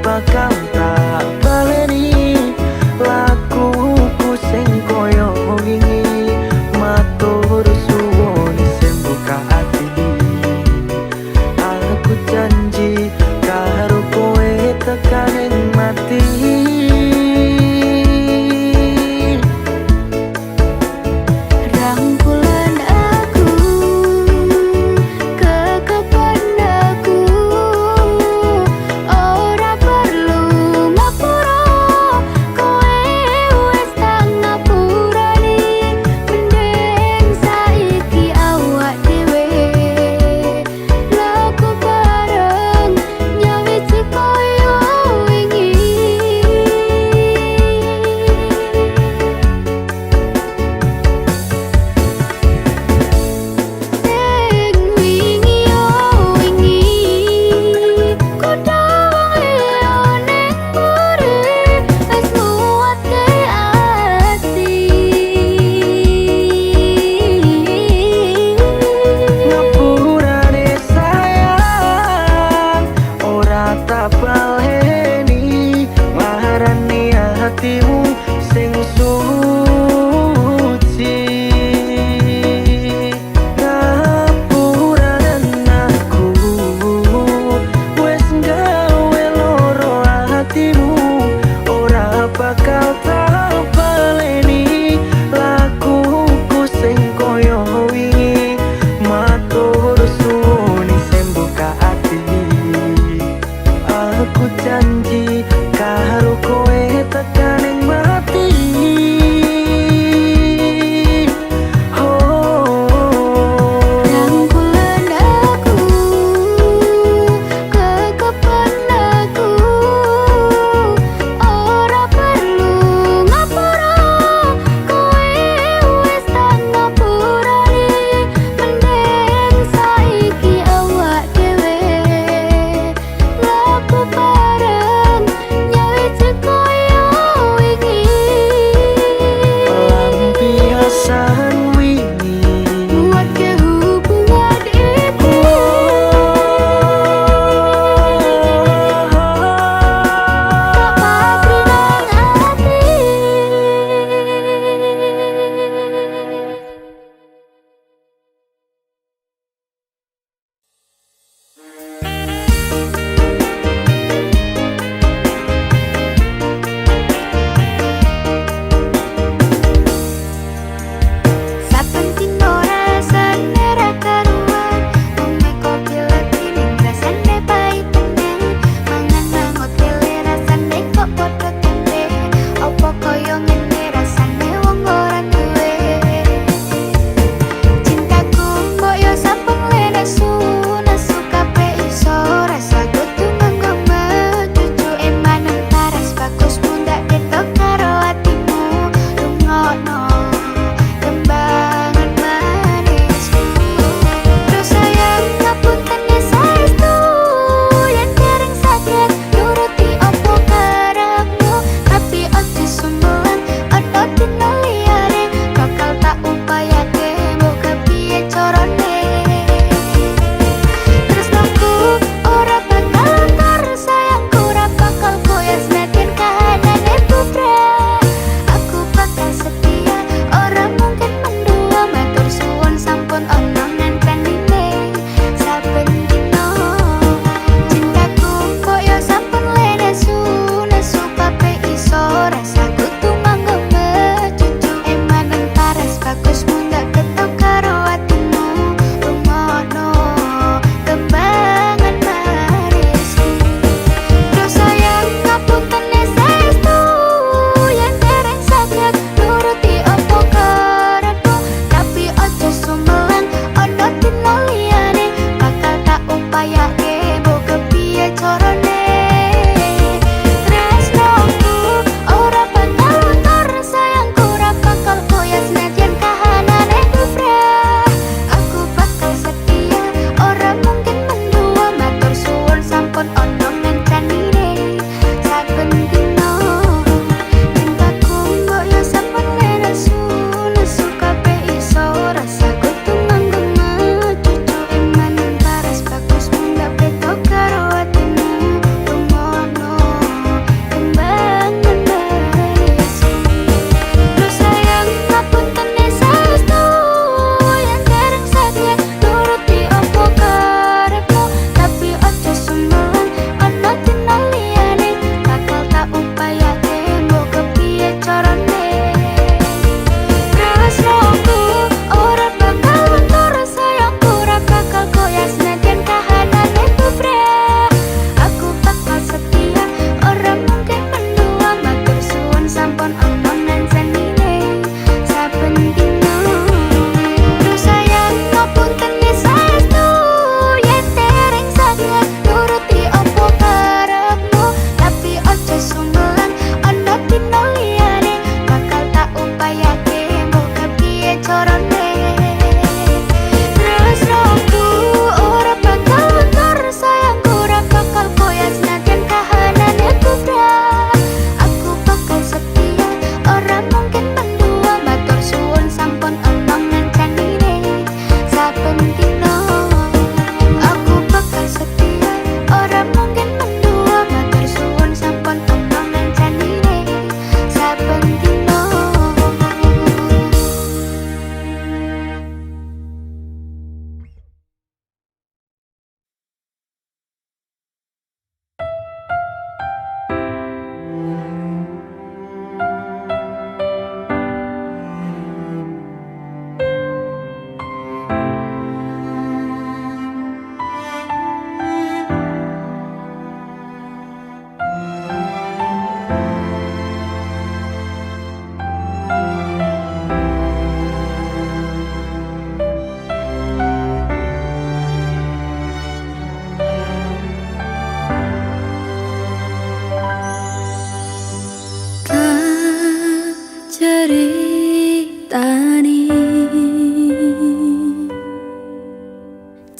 Bakal tak baleni lakuku sing koyo wingi. Matur suwun sing buka ati. Aku janji karo kowe tekaning mati. Rangkulan aku, kekepan aku, ora perlu ngapura, kowe wis tak ngapurani. Mending saiki awak dhewe laku bareng nyawiji koyo wingi. Sing wingi yo wingi, kudu wong liya ning mburi wis nguwatke ati. Ngapurane sayang, ora tak baleni nglarani hatimu sing suci. Ngapuranen aku wis gawe loro hatimu, ora bakal tak baleni lakuku sing koyo wingi. Matur suwun sing buka ati. Aku janji karo kowe tekaning mati. Oh. Rangkulan aku, kekepan aku, ora perlu ngapura, kowe wis tak ngapurani. Mending saiki awak dhewe laku bareng nyawiji koyo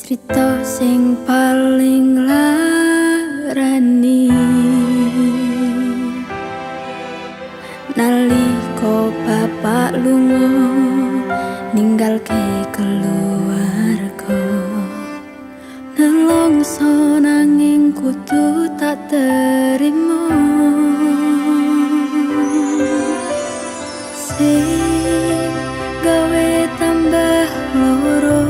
Crita sing paling larani nalika bapak lunga ninggalke keluarga, nelongso nanging kudu tak terima. Sing gawe tambah loro,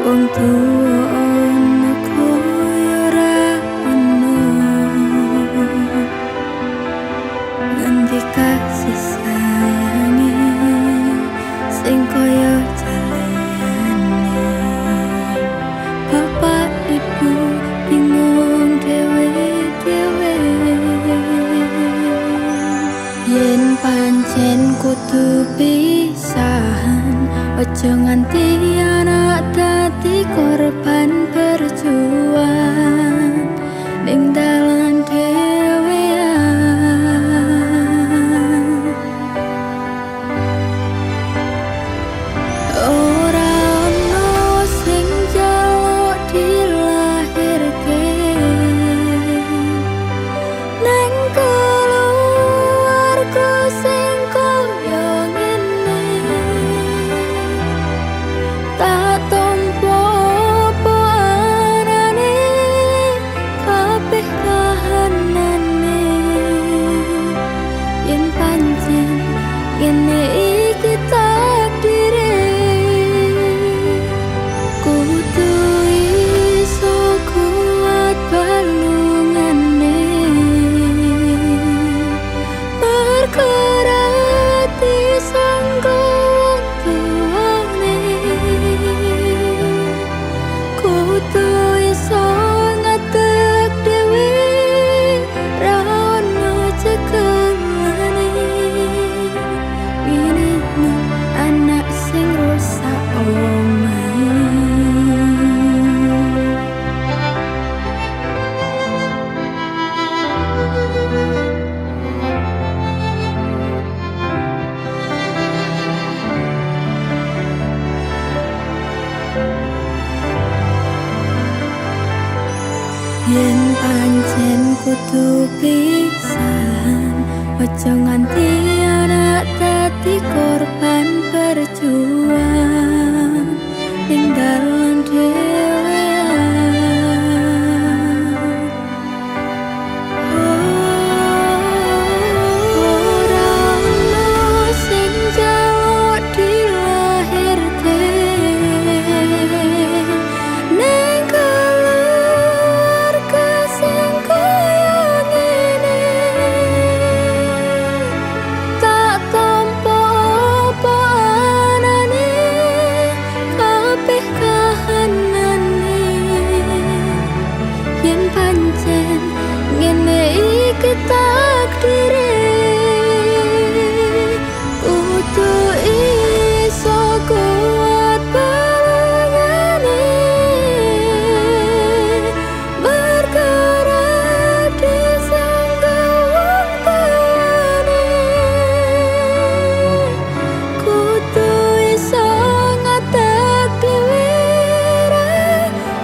wong tuwa ana koyo ora ono, ngendi kasih sayange sing koyo jaliyane. Bapak ibu bingung dhewe-dhewe, yen pancen kudu pisahan, aja nganti anak dadi korban berjuang ning dalan dhewean. Ora ono sing njaluk dilahirke neng keluarga sing koyo ngene, tak tompo apa anane kabeh kahanane. Yen pancen ngene iki takdire, kudu iso kuat balungane, perkara disangka wong tuane, kudu iso ngadeg dhewe ra ono cekelane. Ngene men anak sing rusak omahe. Yen pancen kudu pisahan, aja nganti anak dadi korban berjuang ning dalan dhewean. Ora ono sing njaluk dilahirke ning keluarga sing koyo ngene, tak tompo apa anane kabeh kahanane. Yen pancen ngene iki takdire, kudu iso kuat balungane, perkara disangka wong tuane, kudu iso ngadeg dhewe ra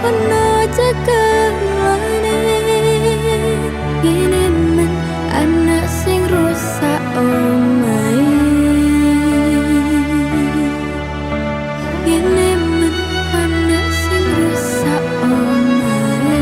ono cekelane. Ngene men anak sing rusak omahe. Ngene men anak sing rusak omahe.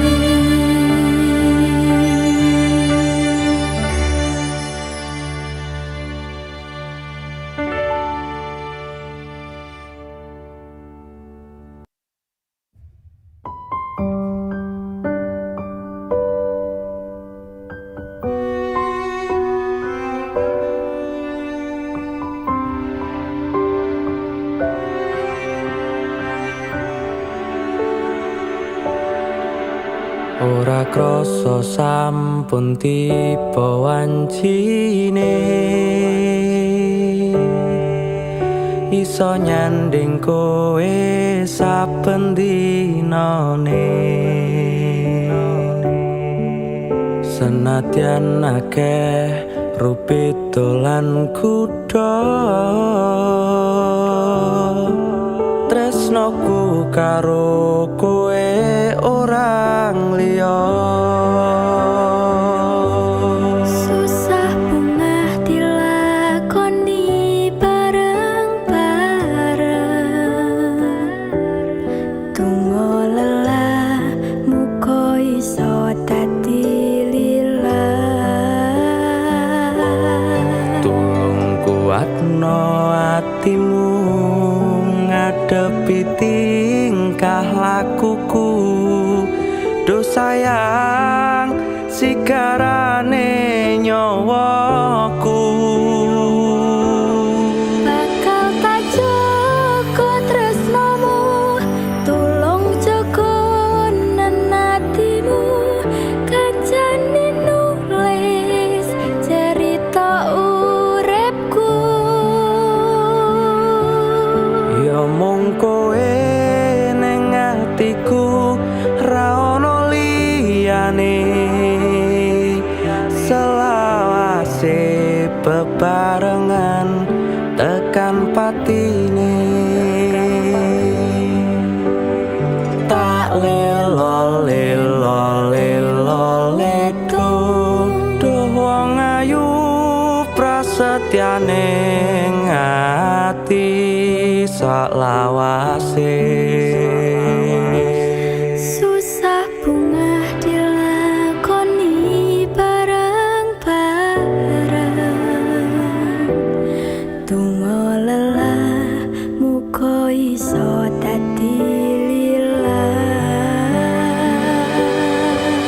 Ora krasa sampun tiba wancine, iso nyanding kowe saben dinane. Senadyan akeh rupi dolan kutha, Tresnoku karo kowe ora liya. Susah bungah dilakoni bareng-bareng. Donga lelah muga iso dadi lillah. Tulung kuatno atimu ngadepi tingkah lakuku. Duh sayang, sigarane nyawaku. Bakal tak jaga tresnomu, tulung jaga atimu, kancane nulis cerita uripku. Ya mung kowe ning atiku, ra ono liyane. Selawase bebarengan tekan patine. Tak lelo lelo lelo leto. Duh wong ayu, prasetyane ati saklawase. Susah bungah dilakoni bareng-bareng. Donga lelah muga iso dadi lillah.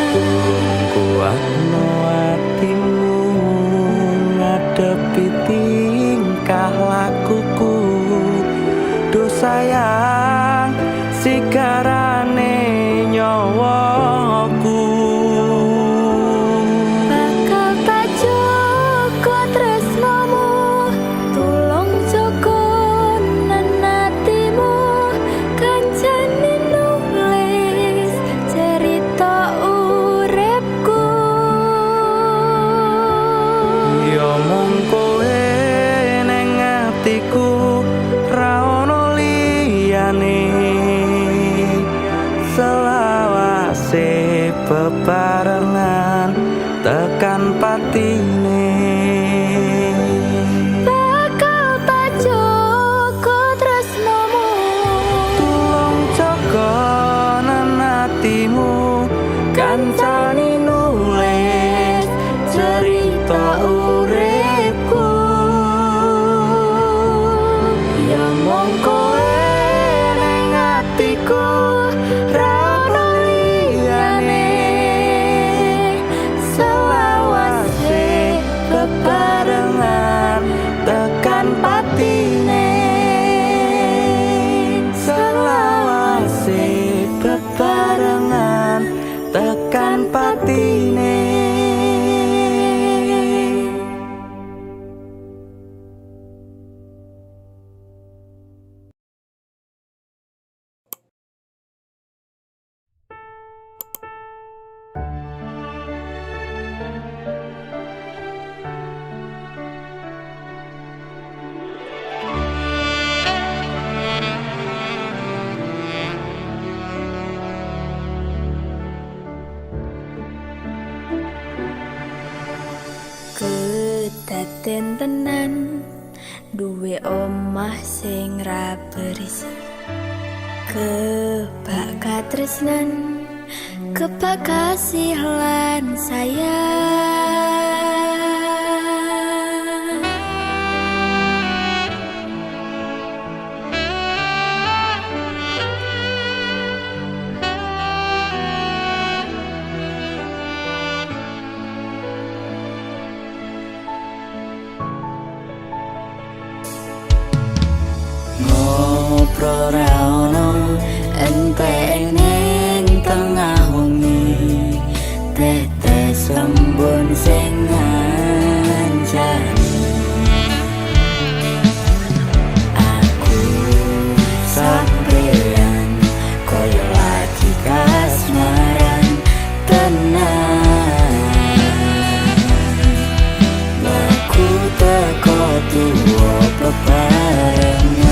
Tulung kuatno atimu ngadepi tingkah lakuku. Duh sayang, sigarane nyawaku. Bakal tak jaga tresnomu, tulung jaga atimu, kancane nulis cerita uripku. Ya mung kowe ning atiku, ra ono liyane. Selawase bebarengan tekan patine. Bakal tak jaga tresnomu, Tulung jaga atimu, kancane nulis cerita uripku. Ya mung kowe ning atiku, ra ono liyane. Selawase bebarengan tekan patine. Selawase bebarengan tekan patine. Kedaden tenan duwe omah sing ra berisi. Kebak katresnan, kebak kasih lan sayang. Ngobrol ra ono entek ning tengah wengi, tetes embun sing ngancani. Aku sampean koyo lagi kasmaran tenan. Aku teko tuwa bebarengan.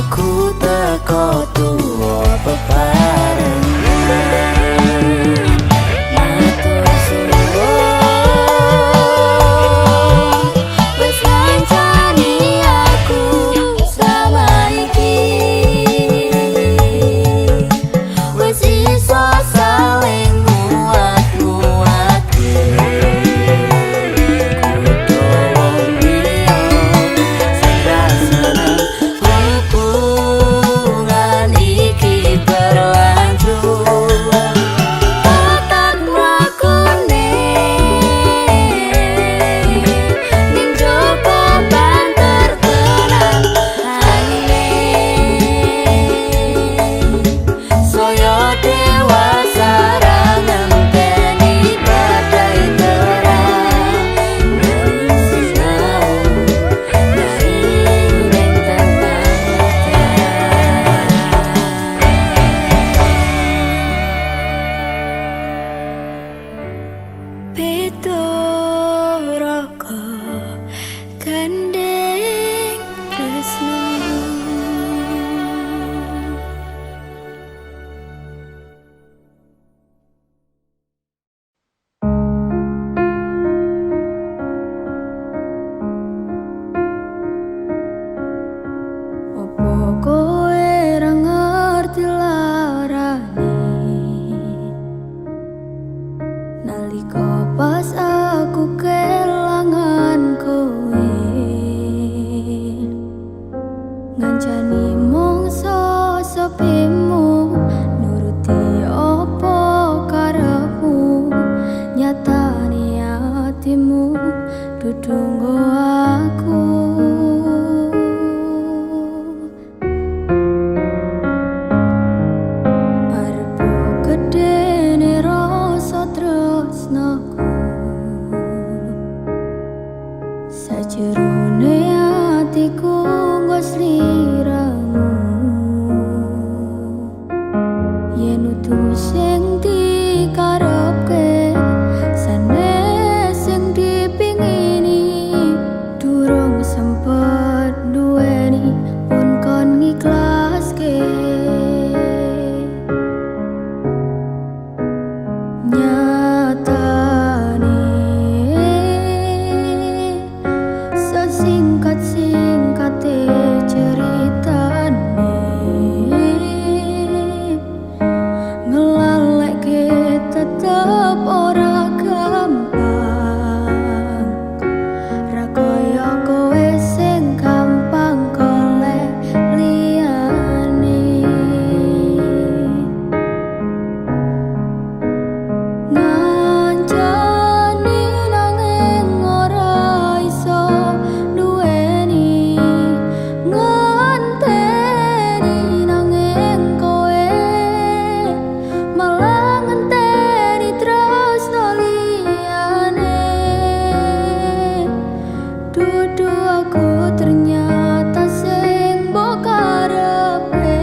Aku teko tuwa bebarengan. Matur suwun wis ngancani aku selama iki, wis iso saling nguat-nguati. Kudu wong liya sing ra seneng hubungan iki berlanjut. Otak mlakune ning jopo banter tenan angine, saya dewasa ra ngenteni badai terang. Mung sinau nanging ning tengah. Pituroko gandeng tresno. Opo kowe ra ngerti larane nalika pas aku kelangan kowe, ngancani mungso sepimu, nuruti opo karepmu, nyatane atimu dudu nggo aku. Arep gedene rasa tresnaku, sajerone atiku nggo sliramu. Yen udu sing dikarepke sanes sing dipingini, durung sempet duweni pun kon ngiklaske. Nyatane sesingkat-singkate ceritane, ngelaleke tetep ora gampang. Ra kaya kowe sing gampang golek liyane. Ngancani nanging ora iso duweni, ngenteni nanging kowe malah ngenteni tresno liyane. Dudu aku ternyata sing mbok karepe.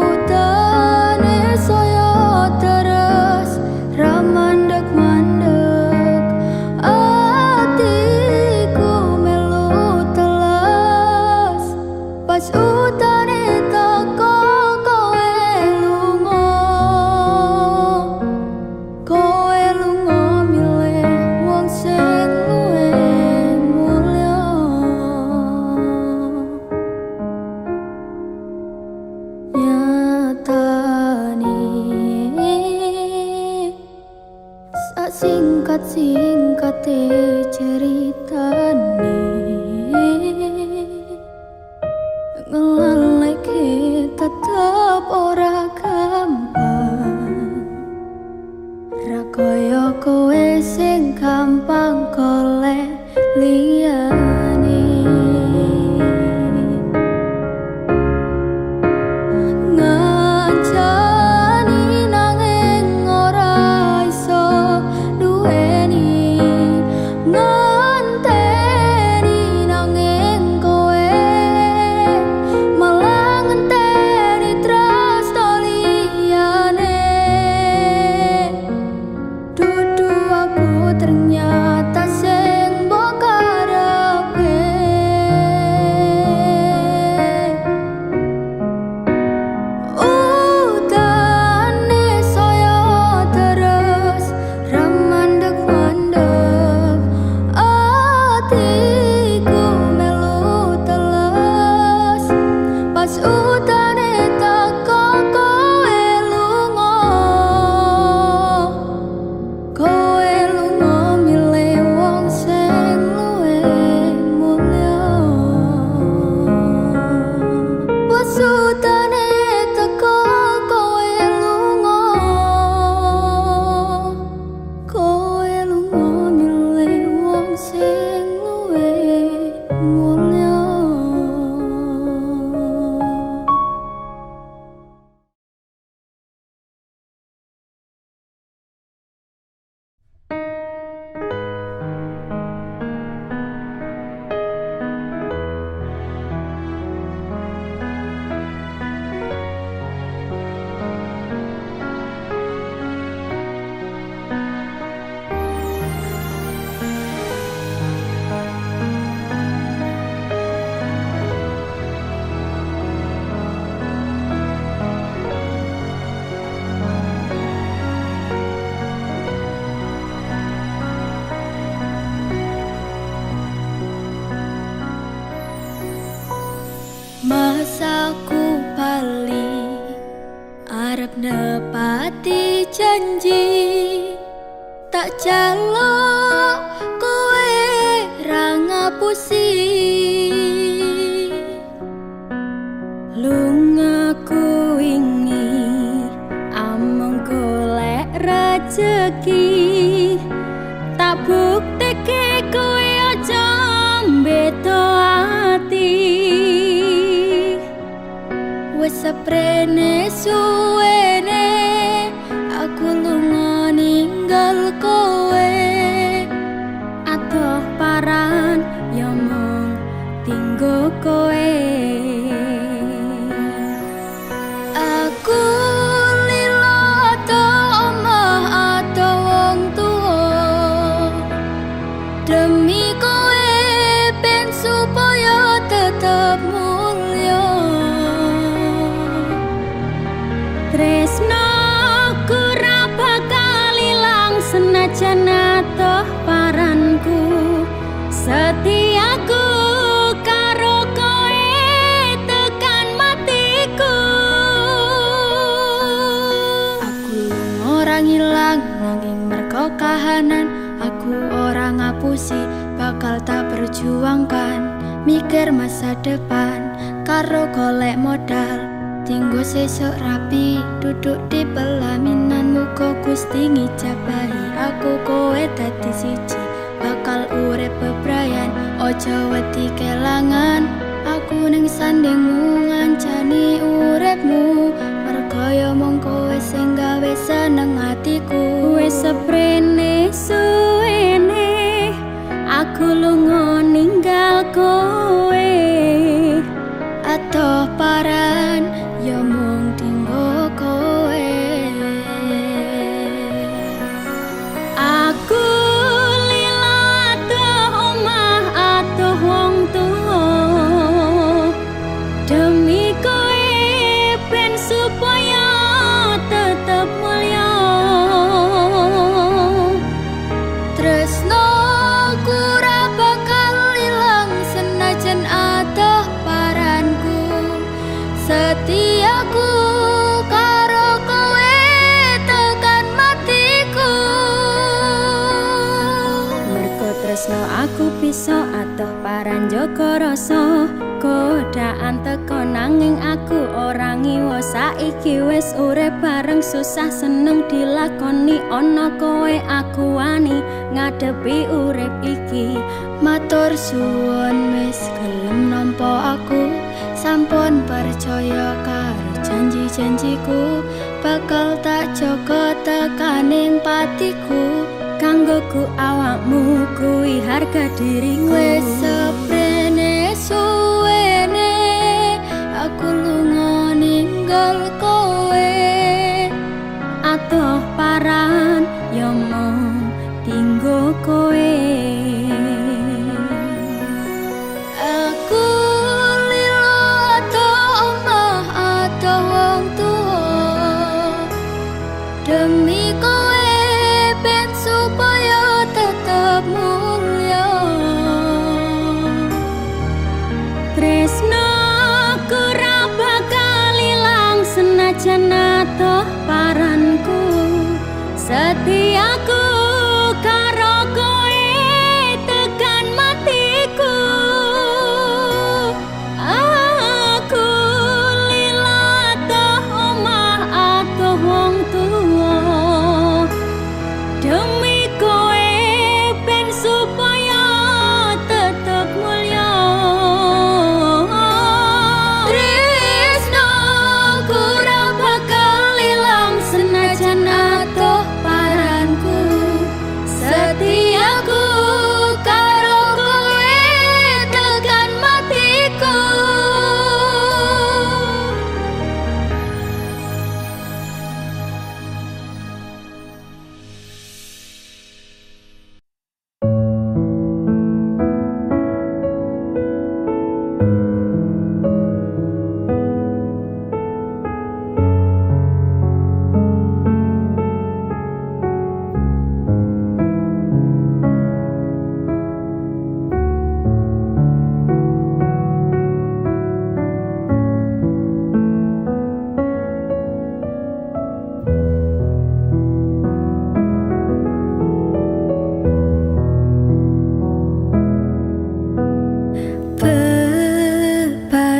Utane saya terus ra mandek-mandek, atiku melu teles pas utane teko kowe lunga. Kowe lunga milih wong sing luwih mulya. Nyatane singkat-singkate ceritane, ngelaleke tetep ora gampang. Ra kaya kowe sing gampang golek liyane. Ngancani nanging ora iso duweni, ngenteni nanging kowe malah ngenteni tresno liyane. Dudu aku ternyata sing mbok janji, tak jaluk kowe ra ngapusi. Lungaku wingi amung golek rejeki, tak bukteke kowe aja mbeto ati. Wis seprene suwene aku lunga ninggal kowe. Adoh paran ya mung tinggo kowe. Aku lilo adoh omah adoh wong tuwa, demi kowe ben supaya tetep mulya. Tresno ku ra bakal ilang senajan adoh paranku. Setiaku karo kowe tekan matiku. Aku lunga ora ngilang nanging mergo kahanan. Aku ora ngapusi bakal tak perjuangkan. Mikir masa depan karo golek modal tinggo sesuk rapi duduk di pelaminan. Muga Gusti ngijabahi aku kowe dadi siji, bakal urip bebrayan aja wedi kelangan. Aku ning sandingmu ngancani uripmu, mergo ya mung kowe sing gawe seneng atiku. Wis seprene suwene aku lunga ninggal kowe. Adoh paran ya mung dinggo kowe. Aku lila adoh omah adoh wong tuwa, demi kowe ben supaya tetep mulya. Tresno ku ra bakal ilang senajan adoh paranku. Setiaku karo kowe tekan matiku. Mergo tresno aku bisa adoh paran jaga rasa. Godaan teko nanging aku ora ngiwa. Saiki wis urip bareng susah seneng dilakoni. Ana kowe aku wani ngadepi urip iki. Matur suwun wis gelem nampa aku, sampun percaya karo janji-janjiku. Bakal tak jaga tekaning patiku, Kanggoku awakmu kuwi harga diriku. Wis seprene suwene aku lunga ninggal kowe. Adoh paran ya mung tinggo kowe. Aku lilo adoh omah adoh wong tuwa, demi kowe ben supaya tetep mulya.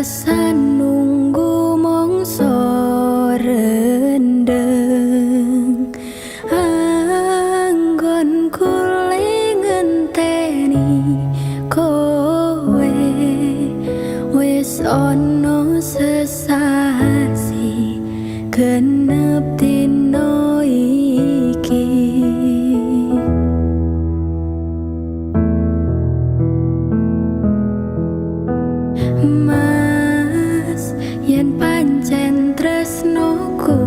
Alasan nunggu mongso rendeng, anggonku le ngenteni kowe. Wis ana sesasi genep dina iki. Mas, yen pancen tresnoku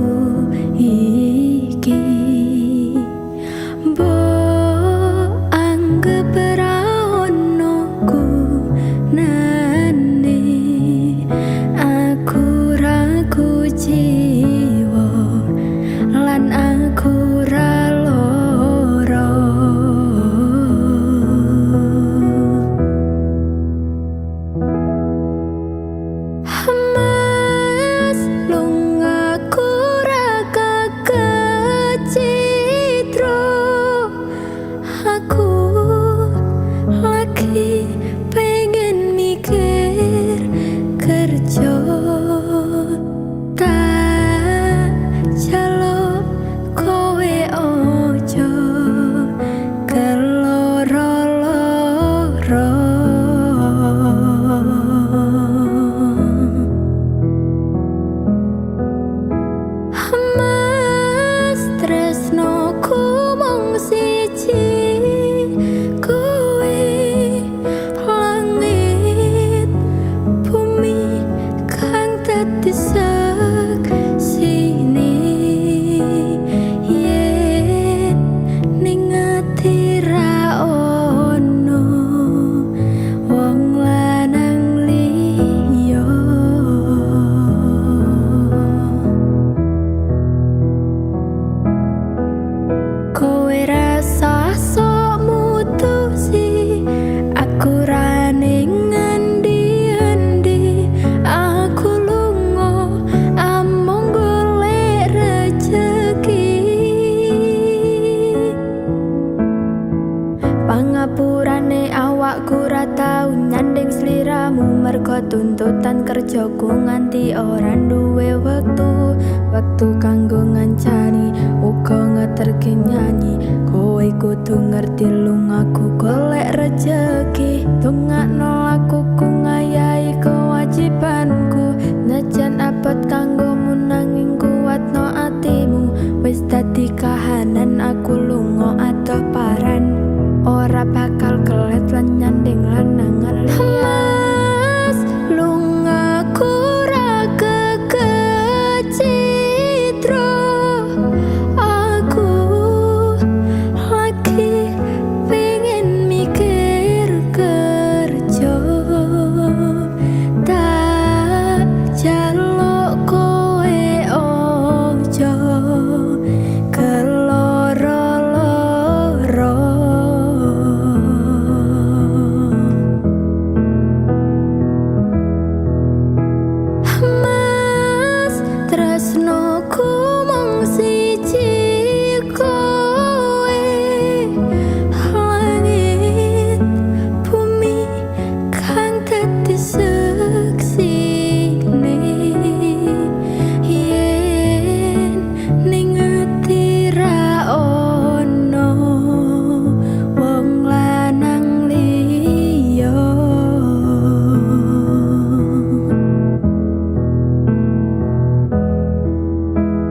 iki mbok anggep ra ono gunane, aku ra kuciwa lan aku ra lara. Mas, lungaku ra kekecitra, aku lagi pengen mikir kerja. Tak jaluk kowe ojo keloro-loro. Mas, tresnoku mung siji kowe, langit bumi kang dadi seksine. Yen ning ati ra ono wong lanang liya. Kowe rasah sok mutusi, aku ra ning ngendi-endi. Aku lunga amung golek rejeki. Pangapurane awakku ra tau nyanding sliramu, mergo tuntutan kerjaku nganti ora duwe wektu. Wektu kanggo ngancani uga ngeterke nyanyi. Kowe kudu ngerti lungaku golek rejeki. Dongakno lakuku ngayahi kewajibanku. Najan abot kanggomu nanging kuwatno atimu. Wis dadi kahanan aku lunga adoh paran, ora bakal kelet lan nyanding lanangan liya. Mas, lungaku ra kekecitra, aku lagi pengen mikir kerja. Tak jaluk kowe ojo keloro-loro. Mas, tresnoku mung siji kowe, langit bumi kang dadi seksine. Yen ning ati ra ono wong lanang liya.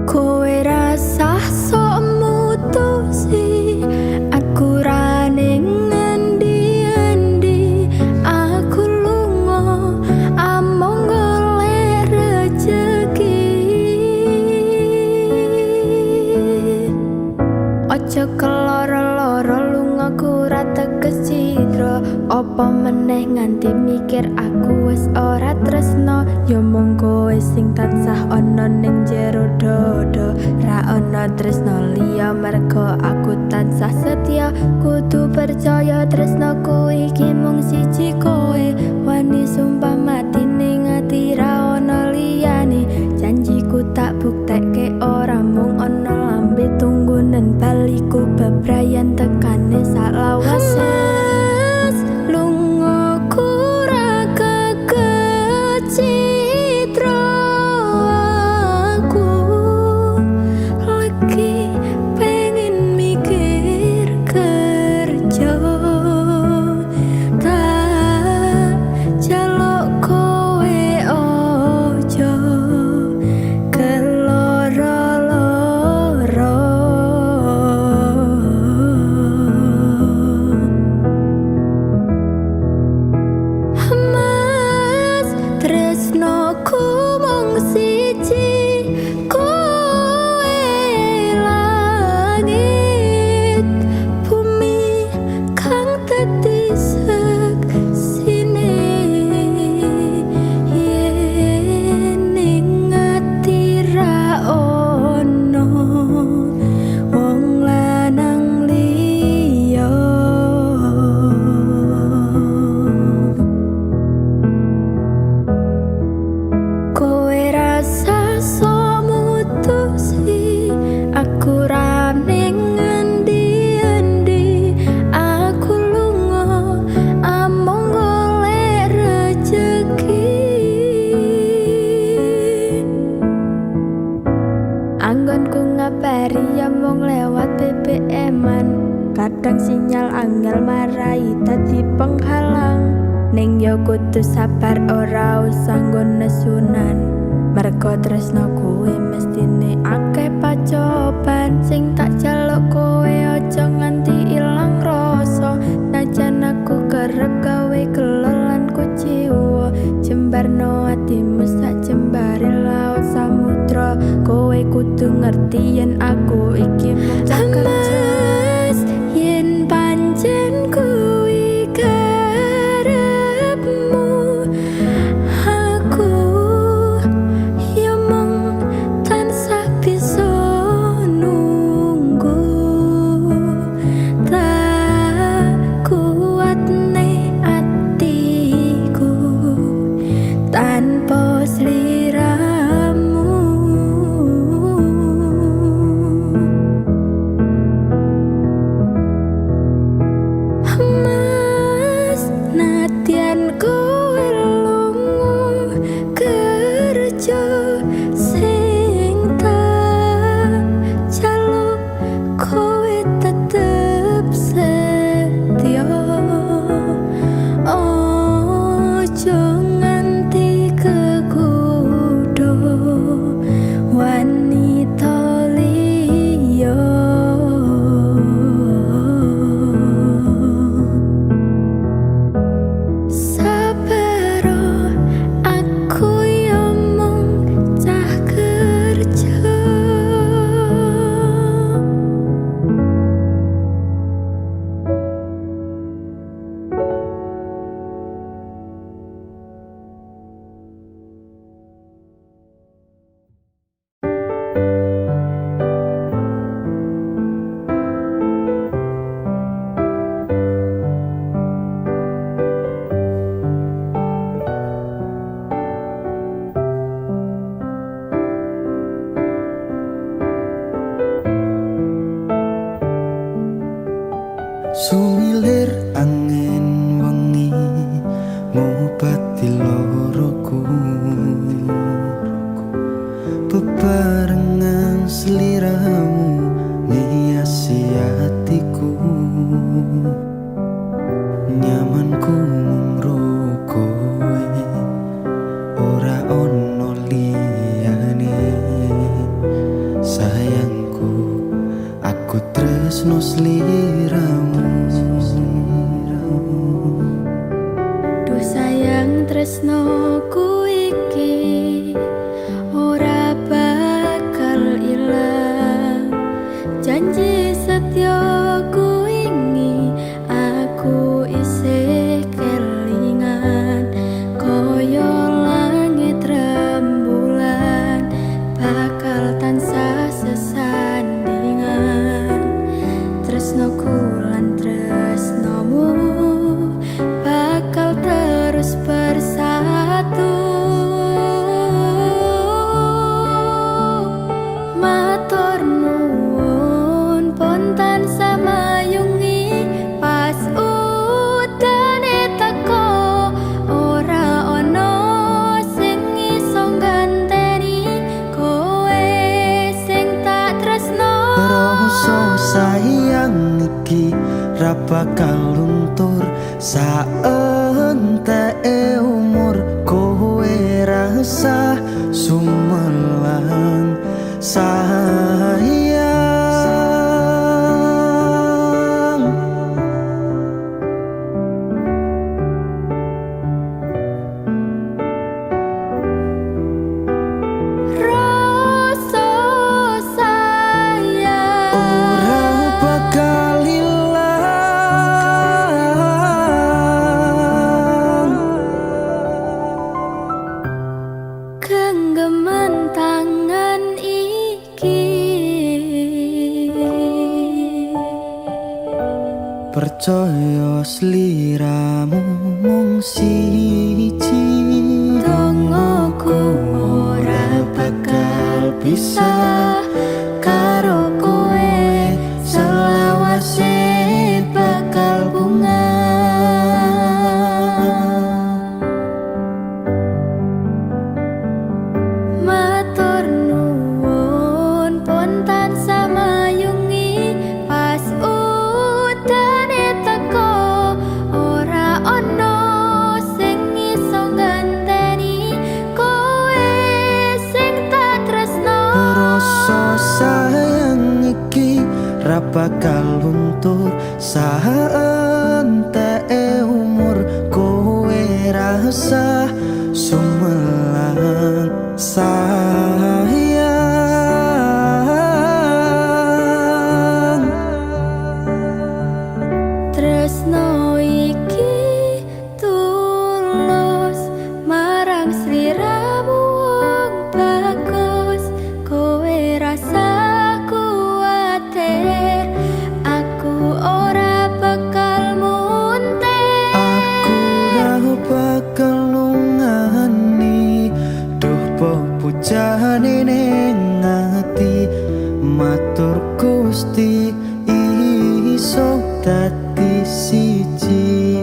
Kowe rasah sok mutusi, aku ra ning ngendi-endi. Aku lunga amung golek rejeki. Ojo keloro-loro lungaku ra teges cidra. Apa meneh nganti mikir aku wis ora tresno. Ya mung kowe sing tansah ana ning jero dada, ra ana tresno liya mergo aku tansah setia. Kudu percaya tresnoku iki mung siji kowe, wani sumpah mati ning ati ra ana liyane. Janjiku tak buktekke ora mung ana lambe tunggunen baliku bebrayan tekane saklawase. Mas, lungaku ra kekecitra, dadi penghalang. Ning yo kudu sabar ora usah nggon nesunan. Mergo tresno kuwi mestine akeh pacoban. Sing tak jaluk kowe aja nganti ilang rasa. Najan aku kerep gawe gelo lan kuciwa, jembarno atimu sak jembare laut samudra. Kowe kudu ngerti yen aku iki mung cah kerja. Mas, yen pancen kuwi karepmu, aku ya mung tansah bisa nunggu. Tak kuatne atiku tanpa sliramu. Mas, nadyan kowe lunga kerja, sing tak jaluk kowe tetep setya. Ojo nganti kekutha wanita liya. Sabaro, aku yo mung cah kerja. Sumilir angin wengi ngobati loroku, bebarengan sliramu ngiasi hatiku. Nyamanku mung kowe, ora ono liyane. Sayangku, aku tresno sliramu. Duh sayang, tresnoku iki ora bakal ilang. Janji setyaku wingi aku isih kelingan. Kaya langit rembulan bakal tansah sesandingan. Tresnoku lan tresnomu bakal terus bersatu. Matur nuwun pun tansah mayungi pas udane teko. Ora ana sing iso ngganteni kowe sing tak tresno. Rasa sayang iki ra bakal luntur saenteke umur. Kowe rasa sumelang sayang. Rasa sayang Ora bakal ilang. Genggaman tangan iki. Percaya sliramu mung siji. Dongoku ora bakal pisah karo kowe, selawase bakal bunga. Matur nuwun pun tansah mayungi pas udane teko. Ora resah sumelang sayang. Tresno iki tulus marang sliramu wong bagus. Kowe rasa kuwatir, aku ora bakal muntir. Aku ra bakal nungani duh pepujane ning ati. Matur Gusti iso dadi siji.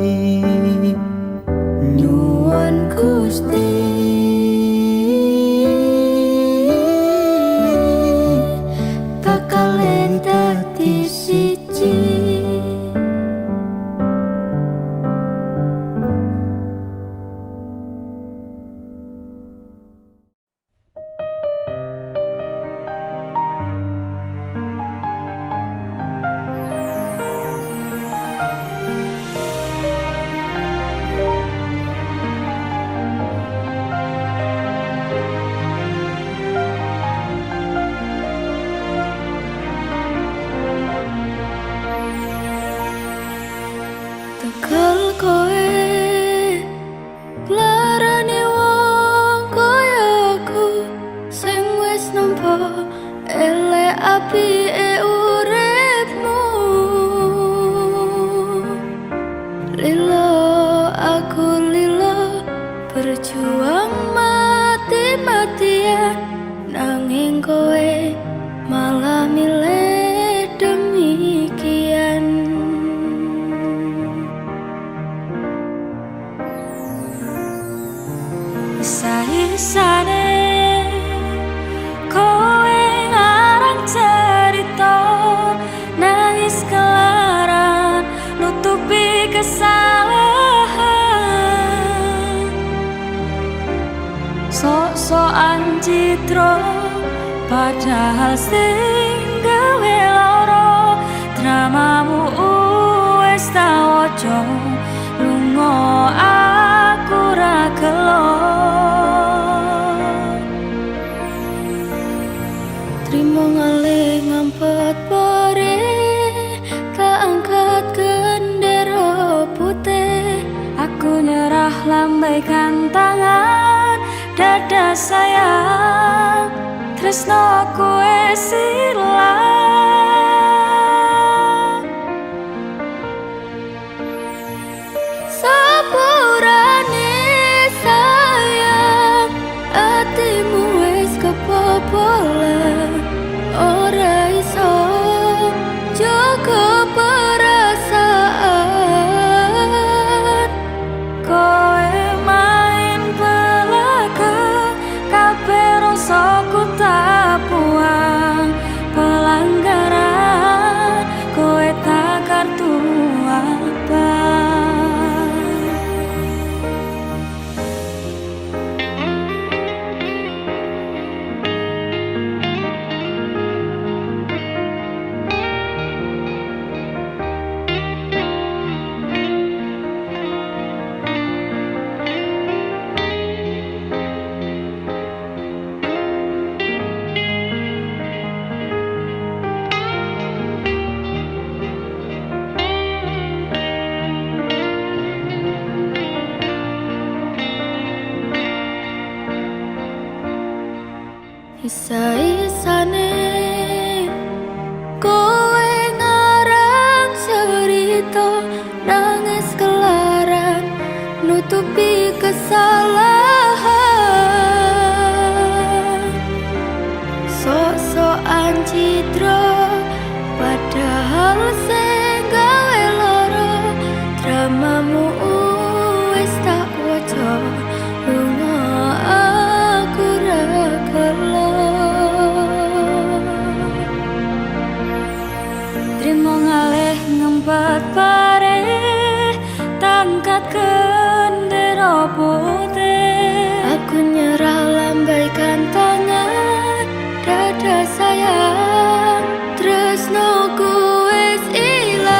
Nyuwun Gusti bakal dadi siji. Tekel kowe nglarani wong kaya aku sing wis nampa elek apike uripmu. Lilo aku lilo berjuang mati-matian, nanging kowe malah milih demikian. Isa-isane kowe ngarang cerita, nangis kelaran nutupi kesalahan. Sok-sokan citra padahal sing gawe lara. Dramamu wis tak waca, lunga aku ra gelo. Trimo ngalih ngampet pore, tak angkat gendera putih. Aku nyerah lambaikan tangan, dadah sayang, tresno kowe ilang. Sepurane sayang, atimu wis kebobolan. Ora iso jaga perasaan. Kowe main belaka, kabeh rasaku tak buang. Pelanggaran kowe tak kartu apa. Isa-isane kowe ngarang cerita, nangis kelaran nutupi kesalahan. Sok-sokan citra padahal sing gawe lara. Dramamu wis tak waca, lunga aku ra gelo. Trimo ngalih ngempet pare, tangkat gendera putih. Aku nyerah lambaikan tangan, dadah sayang, tresnoku wis ilang.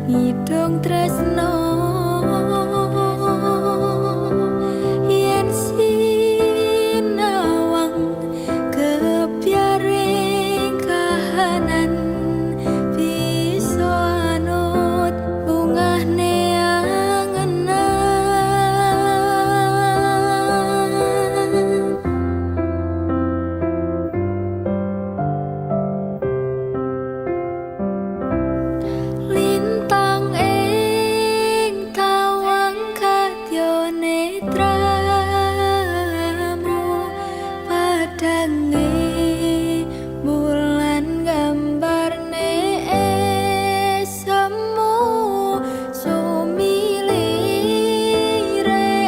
ngidung tresno yen sinawang kepyaring kahanan bisa anut bungahne angenan. Lintang ing tawang kadya netramu padhange bulan gambarne esemu sumilire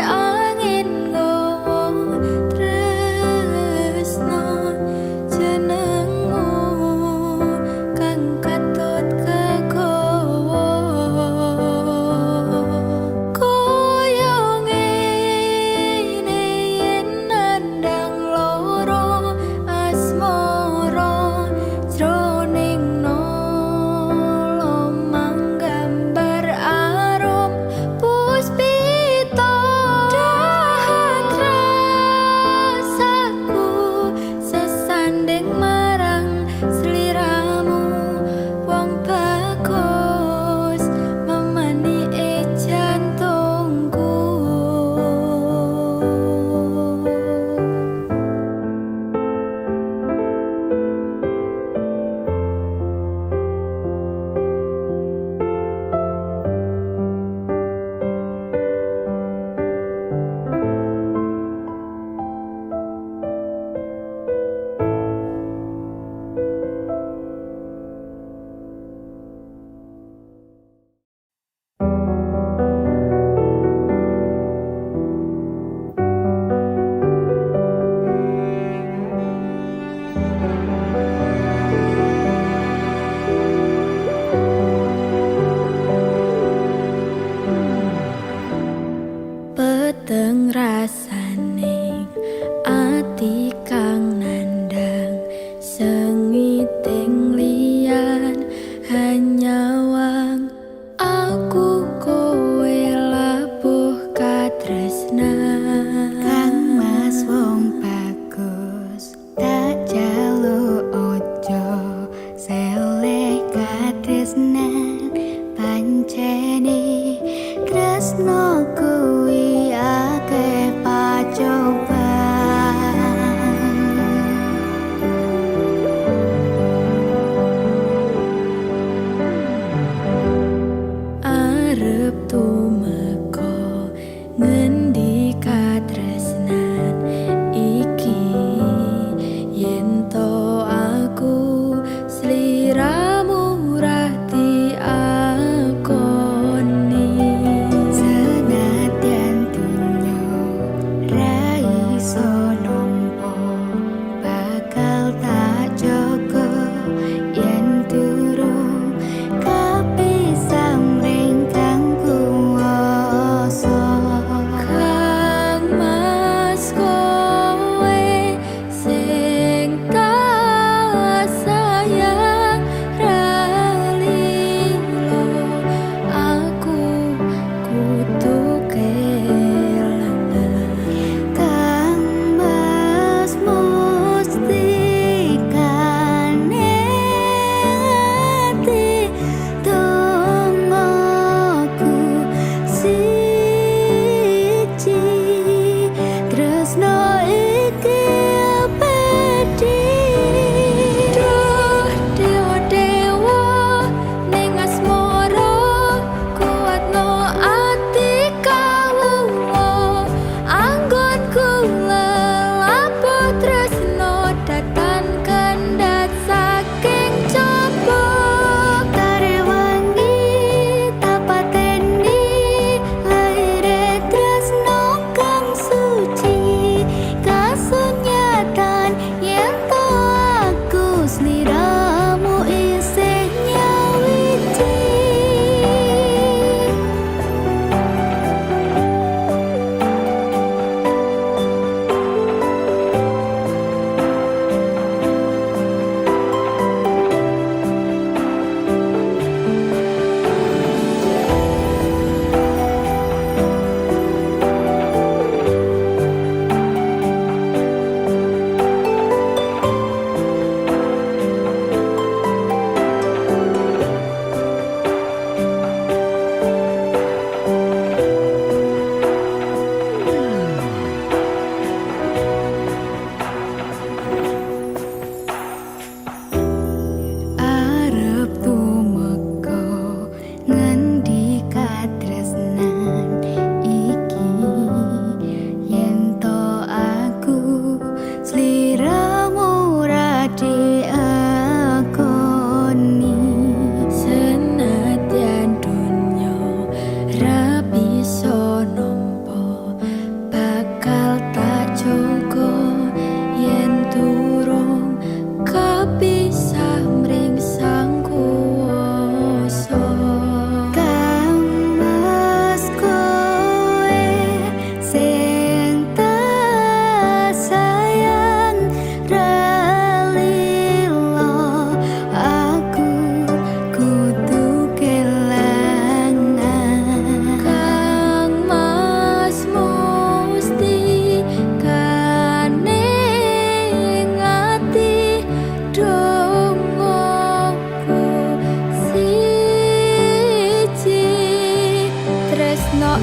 angin nggawa tresno jenengmu kang katut kegawa kaya ngene yen nandhang lara asmara jroning nala manggambar arum puspita dahat rasaku sesanding marang sliramu wong bagus memanike jantungku. Peteng rasane ati kang nandhang sengiting liyan hanyawang aku kowe labuh katresnan. Kang Mas wong bagus tak jaluk ojo seleh katresnan pancene tresno kuwi akeh pacoban. Arep tumeka ngendi katresnan iki yen to aku sliramu ra diakoni. Senadyan dunyo ra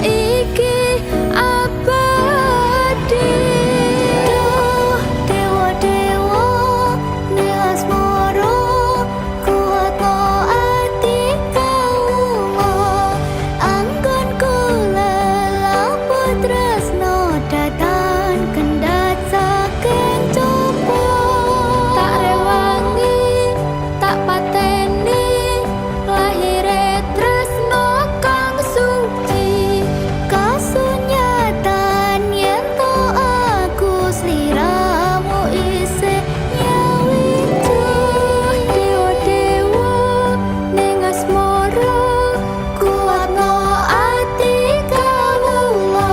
iki abadi. Duh dewa-dewa ning asmara, kuatno ati kawula, anggonku lelabuh tresno datan kendhat saking coba. Tak rewangi, tak pateni lahire tresno kang suci. Kasunyatan yen to aku sliramu isih nyawiji. Dewa-dewa ning asmara, kuatno ati kawula,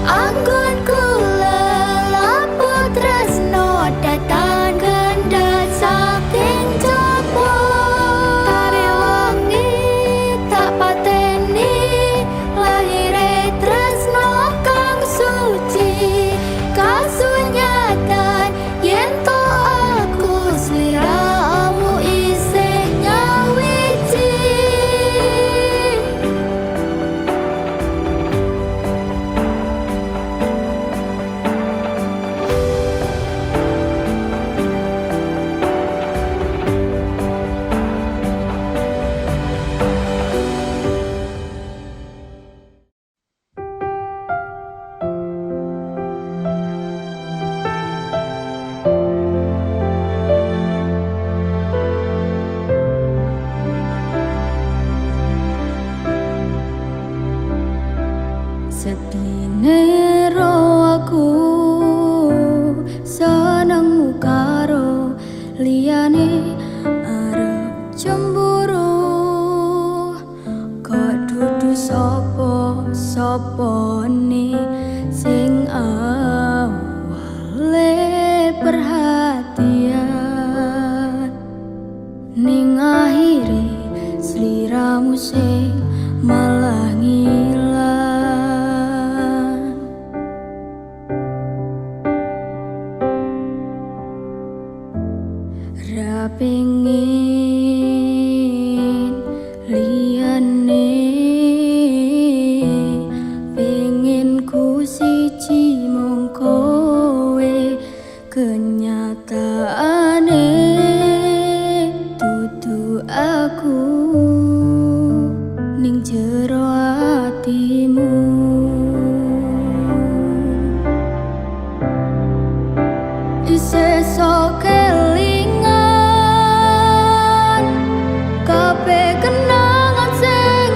anggonku lelabuh tresno datan kendhat saking jaba. Tak rewangi, tak pateni lahire tresno kang suci. Kasunyatan yen to aku sliramu isih nyawiji. Sedine ro aku senengmu karo liyane arep cemburu, kok dudu sapa sapane sing awale perhatian, ning akhire sliramu sing malah ngilang. Ra pengin liyane, pengin ku siji mung kowe, kenyataane dudu aku ning jero atimu. Isih sok kelingan kabeh kenangan sing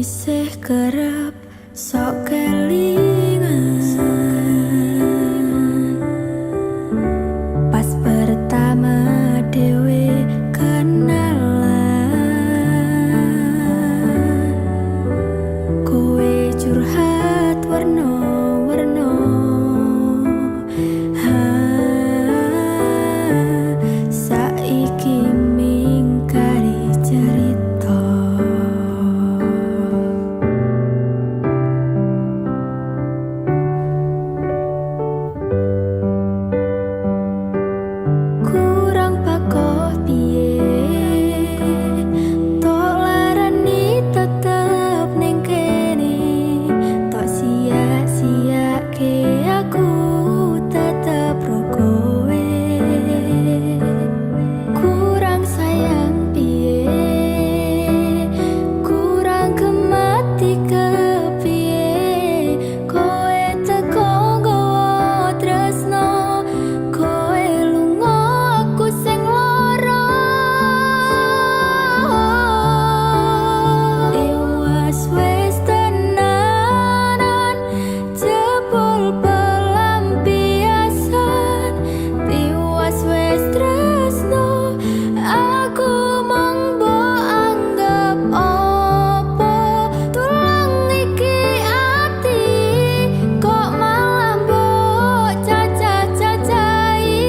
Isih kerep sok kelingan pas pertama dhewe kenalan. Kowe curhat werna-werna, ha, saiki ming kari cerita. Kurang pakoh piye tok larani tetep ning kene, tok sia-siake aku tetep ro kowe. Kurang sayang piye, kurang kemati kepiye, kowe teko nggawa tresno, kowe lunga aku sing lara. Tiwas wis tenanan jebul pelampiasan, tiwas wis tresno aku mung mbok anggap opo. Tulang iki ati kok malah mbok cacah-cacahi,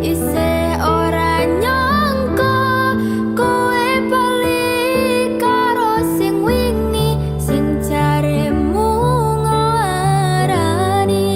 isih ora nyangka kowe bali karo sing wingi sing jaremu nglarani.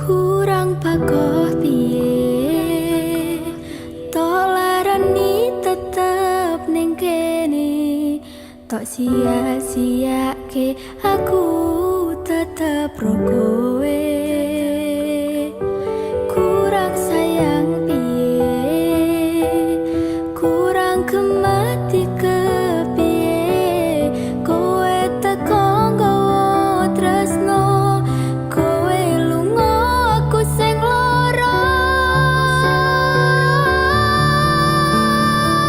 Kurang pakoh piye tok larani tetep ning kene, tok sia-siake aku tetep ro kowe. Kurang sayang piye, kurang kemati kepiye, kowe teko nggawa tresno, kowe lunga aku sing lara.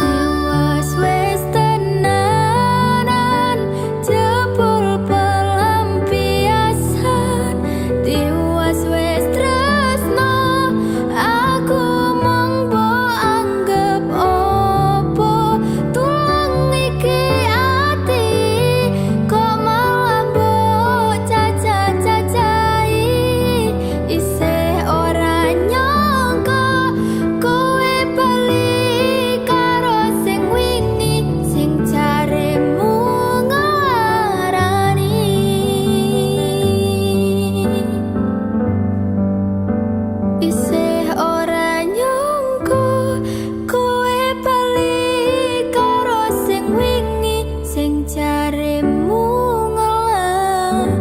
Tiwas wis tenanan jebul pelampiasan, tiwas wis tresno aku mung mbok anggap opo. Tulang iki ati kok malah mbok cacah-cacahi, isih ora nyangka kowe bali karo sing wingi sing jaremu nglarani. Isih ora nyangka kowe bali karo sing wingi sing jaremu nglarani.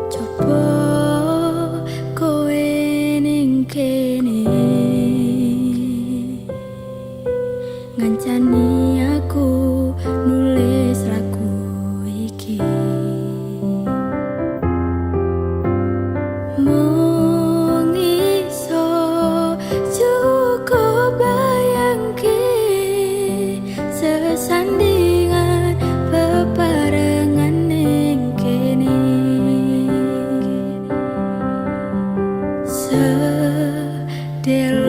Coba kowe ning kene ngancani aku nulis lagu iki. Mung iso cukup bayangke sesandingan bebarengan ning kene. Sedih Delo.